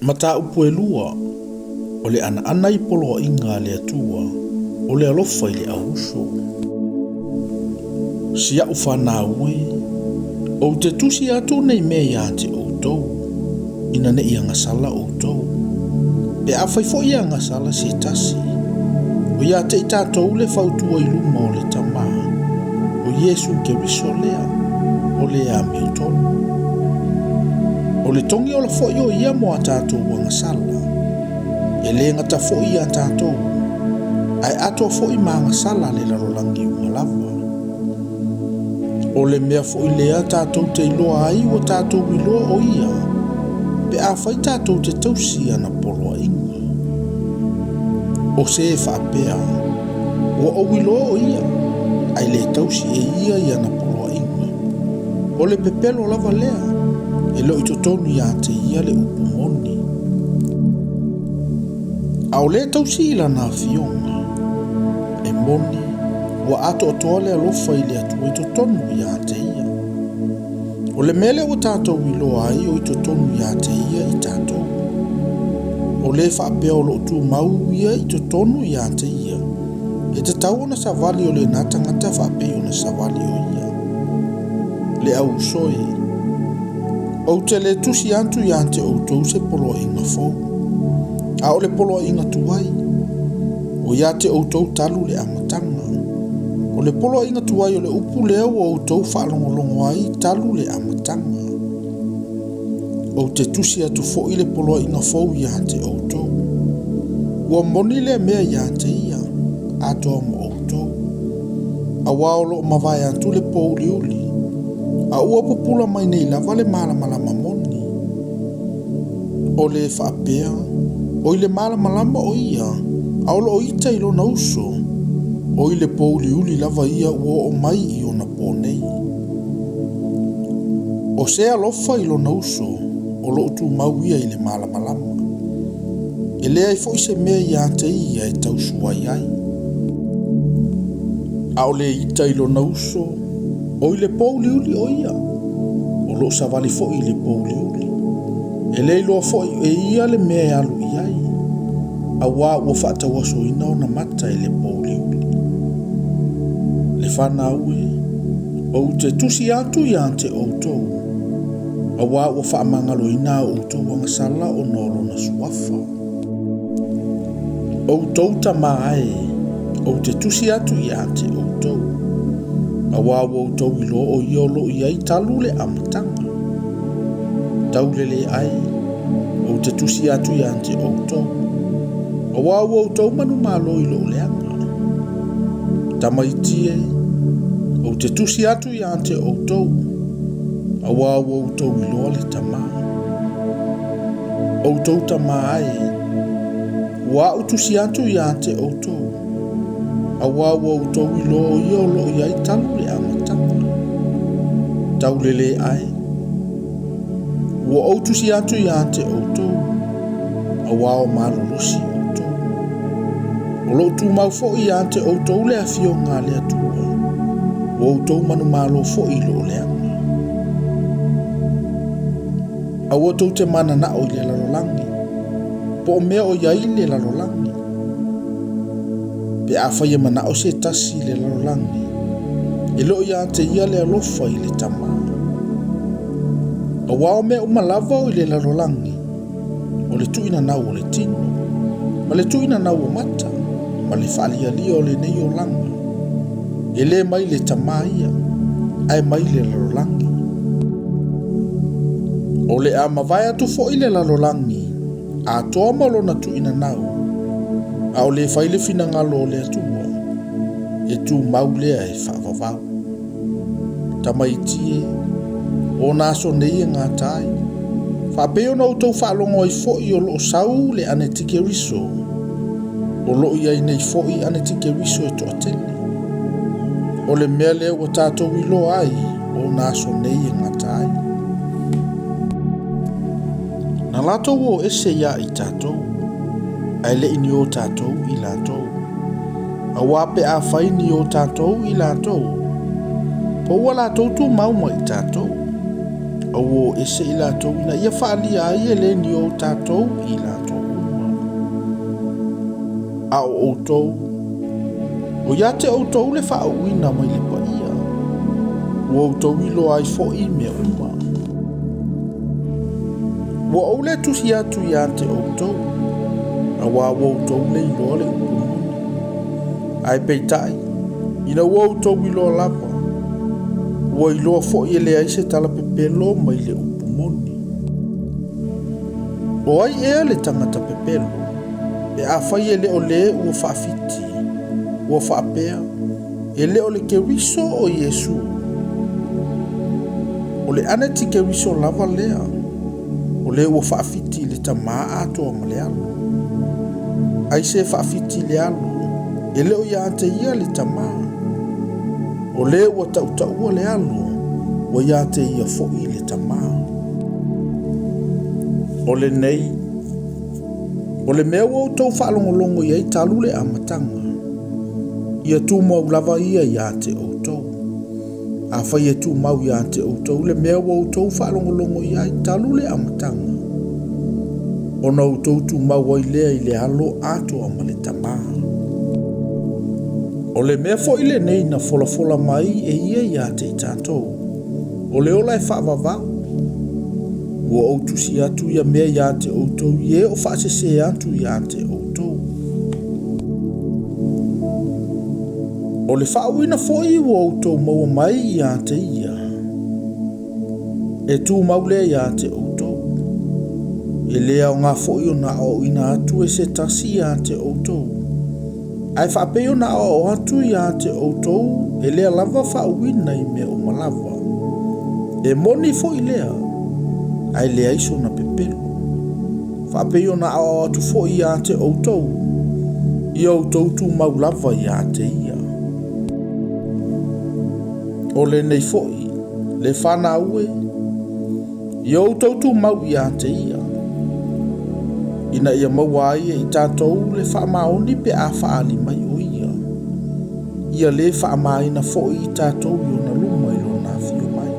Mataupu e lua, o le anaana i poloaiga a le Atua, o le alofa i le au uso. Si a'u fanau e, ou te tusi atu nei mea ia te outou, ina ne i agasala outou. Pe afai foi e agasala se tasi, o ia te i tatou le fautua i luma o le Tama, o Iesu Keriso lea, o le amiotonu. O le togi ola foi o ia mo a tatou agasala, e le gata foi ia tatou, ae atoa foi ma agasala le lalolagi uma lava. O le mea foi lea tatou te iloa ai ua tatou iloa o ia, pe afai tatou te tausi ana poloaiga. O se e faapea, ua ou iloa o ia, ae le tausi e ia i ana poloaiga. O le pepelo lava lea, e le o i totonu ia te ia le upu moni. A o le tausi i lana afioga, e moni, ua atoatoa le alofa i le Atua i totonu ia te ia. O le mea lea ua tatou iloa ai o i totonu ia te ia i tatou. O le faapea o loo tumau ia i totonu ia te ia, e tatau ona savali o lena tagata faapei ona savali o ia. Le au uso e, ou te le tusi atu ia te outou se poloaiga fou, a o le poloaiga tuai, o ia te outou talu le amataga. O le poloaiga tuai o le upu lea ua outou faalogologo ai talu le amataga. Ou te tusi atu foi le poloaiga fou ia te outou. Ua moni lea mea ia te ia, atoa mo outou. Auā o loo mavae atu le pōuliuli, a ua pupula mai nei lava le malamalama moni. O le faapea, o i le malamalama o ia, a o loo ita i lona uso, o i le pōuliuli lava ia ua oo mai i ona pō nei. O se alofa i lona uso, o loo tumau ia i le malamalama. E leai foi se mea ia te ia e tausuai ai. A o le ita i lona uso, o i le pōuliuli o ia, o loo savali foi i le pōuliuli. E le iloa foi e ia le mea e alu i ai, auā ua faatauasoina ona mata e le pōuliuli. Le fanau e, ou te tusi atu ia te outou, auā ua faamagaloina a outou agasala ona o lona suafa. Outou tama e, ou te tusi atu ia te outou, auā ua outou iloa o ia o loo i ai talu le amataga. Taulele ai, ou te tusi atu ia te outou, auā ua outou manumalo i loo leaga. Tamaiti e, ou te tusi atu ia te outou, auā ua outou iloa le Tama. Outou tama e, ua a'u tusi atu ia te outou, auā ua outou iloa o ia o loo i ai talu le amataga. Taulele ai, ua ou tusi atu ia te outou, auā o malolosi outou. O loo tumau foi ia te outou le afioga a le Atua, ua outou manumalo foi i loo leaga. Aua tou te mananao i le lalolagi, po o mea o i ai le lalolagi. Pe afai e manao se tasi i le lalolagi, e le o ia te ia le alofa i le Tama. Auā o mea uma lava o i le lalolagi, o le tuuinanau o le tino, ma le tuuinanau o mata, ma le faalialia o lenei olaga, e le mai le Tama ia, ae mai le lalolagi. O le a mavae atu foi le lalolagi, atoa ma lona tuuinanau, a o le fai le finagalo o le Atua, e tumau lea e faavavau. Tamaiti e, o ona aso nei e gata ai. Faapei ona outou faalogo ai foi o loo sau le Anetikeriso, o loo i ai nei foi Anetikeriso e toatele. O le mea lea ua tatou iloa ai o ona aso nei e gata ai. Na latou o ese ia i tatou, ae le i ni o tatou i latou. Auā pe afai ni o tatou i latou, po ua latou tumau ma i tatou. A ua o ese i latou ina ia faaalia ai e le ni o tatou i latou uma. A o outou, o ia te outou le faauuina mai le paia, ua outou iloa ai foi mea uma. Ua ou le tusi atu ia te outou, auā ua outou le iloa le upu moni. Ae peitai, ina ua outou iloa lava, ua iloa foi e leai se tala pepelo mai le upu moni. O ai ea le tagata pepelo, pe afai e le o le ua faafiti, ua faapea, e le o le Keriso o Iesu? O le Anatikeriso lava lea, o le ua faafiti i le Tama atoa ma le Alo. Ai se faafiti i le Alo, e le o ia te ia le Tama. O le ua tautaua le Alo, ua ia te ia foi le Tama. O lenei, o le mea ua outou faalogologo i ai talu le amataga, ia tumau lava ia ia te outou. Afai e tumau ia te outou le mea ua outou faalogologo i ai talu le amataga, ona outou tumau ai lea i le Alo atoa ma le Tama. O le mea foi lenei na folafola mai e ia ia te i tatou, o le ola e faavavau. Ua ou tusi atu ia mea ia te outou i e o faasese atu ia te outou. O le faauuina foi ua outou maua mai ia te ia, e tumau lea ia te outou. E le aoga foi ona aoaoina atu e se tasi ia te outou, ae faapei ona aoao atu ia te outou e lea lava faauuina i mea uma lava. E moni foi lea, ae leai sona pepelo. Faapei ona aoao atu foi ia te outou, ia outou tumau lava ia te ia. O lenei foi, le fanau e, ia outou tumau ia te ia, ina ia maua ai e i tatou le faamaoni pe a faaali mai o ia. Ia le faamaina foi i tatou i ona luma i lona afio mai.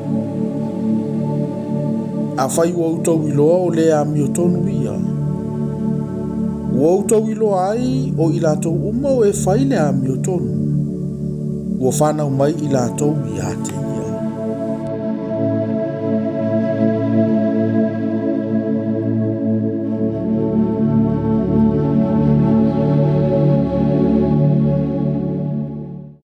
Afai ua outou iloa o le amiotonu ia, ua outou iloa ai o i latou uma o e fai le amiotonu, ua fanau mai i latou ia te ia.